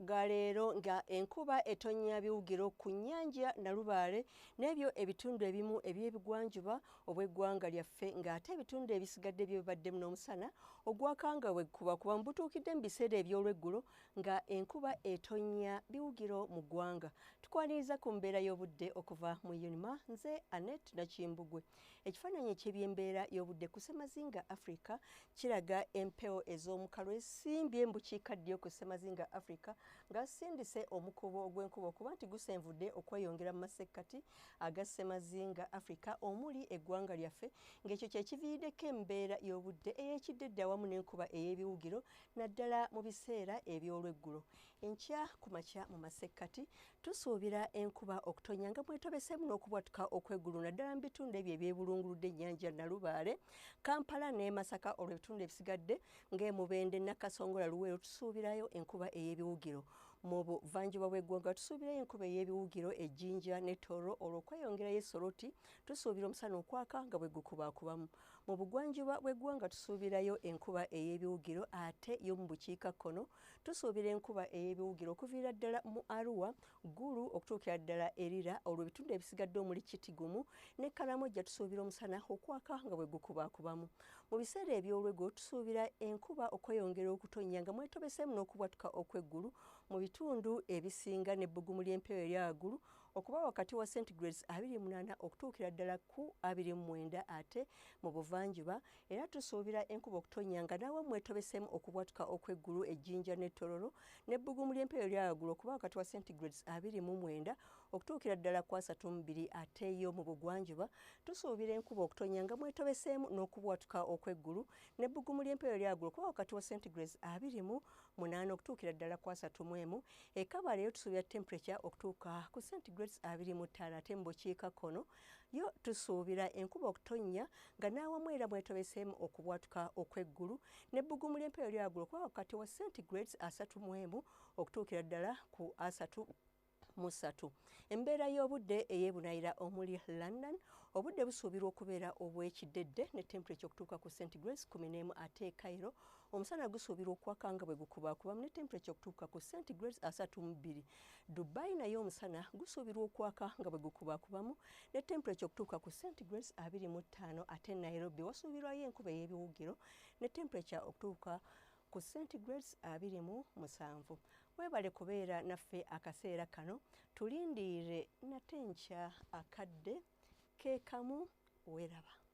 Ga leero nga enkuba etonnya biwugiro ku nnyanja Nalubaale n'ebyo ebitundu ebimu eby'ebigwanjuba obw'eggwanga lyaffe, ng'ate ebitundu ebisigadde byo bibaddemu n'omusana ogwaka nga bwe kubakuba mu butuukidde mu biseera eby'olweggulo nga enkuba etonnya biwugiro mu ggwanga. Tukwaniriza ku mbeera y'obudde okuva mu UNMA, nze Annette Nakimbugwe. Ekifaananyi eky'ebyembeera y'obudde ku Ssemazinga Africa kiraga empewo ez'omukalu esimbye mu bukiikaddyo ku Ssemazinga Africa nga sindise omukubo ogw'enkuba okuba nti gusenvudde okweyongera mu masekkati aga Ssemazinga Africa omuli eggwanga lyaffe, ng'ekyo kye kiviiriddeko embeera y'obudde ey'ekiddedde awamu n'enkuba ey'ebiwugiro naddala mu biseera eby'olweggulo. Enkya ku makya mu masekkati tusuubira enkuba okutonnya nga mwetobeseemu n'okubwatuka okw'eggulu naddala mu bitundu ebyo ebyebulunguludde ennyanja Nalubaale, Kampala ne Masaka, olwo ebitundu ebisigadde ng'e Mubende, Nakasongola, Luweero tusuubirayo enkuba ey'ebiwugiro. Mu buvanjuba bw'eggwanga tusuubirayo enkuba ey'ebiwugiro e Jinja ne Toro, olwo okweyongerayo e Soroti tusuubira omusana okwaka nga bwe gukubaakubamu. Mu bugwanjuba bw'eggwanga tusuubirayo enkuba ey'ebiwugiro, ate yo mu bukiikakkono tusuubira enkuba ey'ebiwugiro okuviira ddala mu Arua, Gulu okutuukira ddala Erira, olwo ebitundu ebisigadde omuli Kitigumu ne Karamoja tusuubira omusana okwaka nga bwe gukubaakubamu. Mu biseera eby'olweggulo tusuubira enkuba okweyongera okutonnya nga mwetobeseemu n'okubwatuka okw'eggulu mu bitundu ebisinga n'ebbugumu ly'empewo erya waggulu okuba wakati wa centigrades 28 okutuukira ddala ku 29, ate mu buvanjuba era tusuubira enkuba okutonnya nga naawe mwetobeseemu okubwatuka okw'eggulu e Jinja ne Tororo n'ebbugumu ly'empewo erya waggulu okuba wakati wa centigrades 29 okutuukira ddala ku 32, ate yo mu bugwanjuba tusuubira enkuba okutonnya nga mwetobeseemu n'okubwatuka okw'eggulu n'ebbugumu ly'empewo erya waggulu okuba wakati wa centigrades 28 okutuukira ddala ku 31. E Kabale yo tusuubira temperature okutuuka ku centigrades 25, ate mu bukiikakkono yo tusuubira enkuba okutonnya nga n'awamu era mwetobeseemu okubwatuka okw'eggulu n'ebbugumu ly'empewo erya waggulu okuba wakati wa centigrades 31 okutuukira ddala ku 33. Embeera y'obudde ey'ebunayira omuli London, obudde busuubirwa okubeera obw'ekiddedde ne temperature okutuuka ku centigrades 11, ate e Cairo omusana gusuubirwa okwaka nga bwe gukubaakubamu ne temperature okutuuka ku centigrades 32. Dubai naye omusana gusuubirwa okwaka nga bwe gukubaakubamu ne temperature okutuuka ku centigrades 25, ate Nairobi wasuubirwayo enkuba ey'ebiwugiro ne temperature okutuuka ku centigrades 27. Weebale kubeera naffe akaseera kano, tulindiire nate nkya akadde keekamu. Weeraba.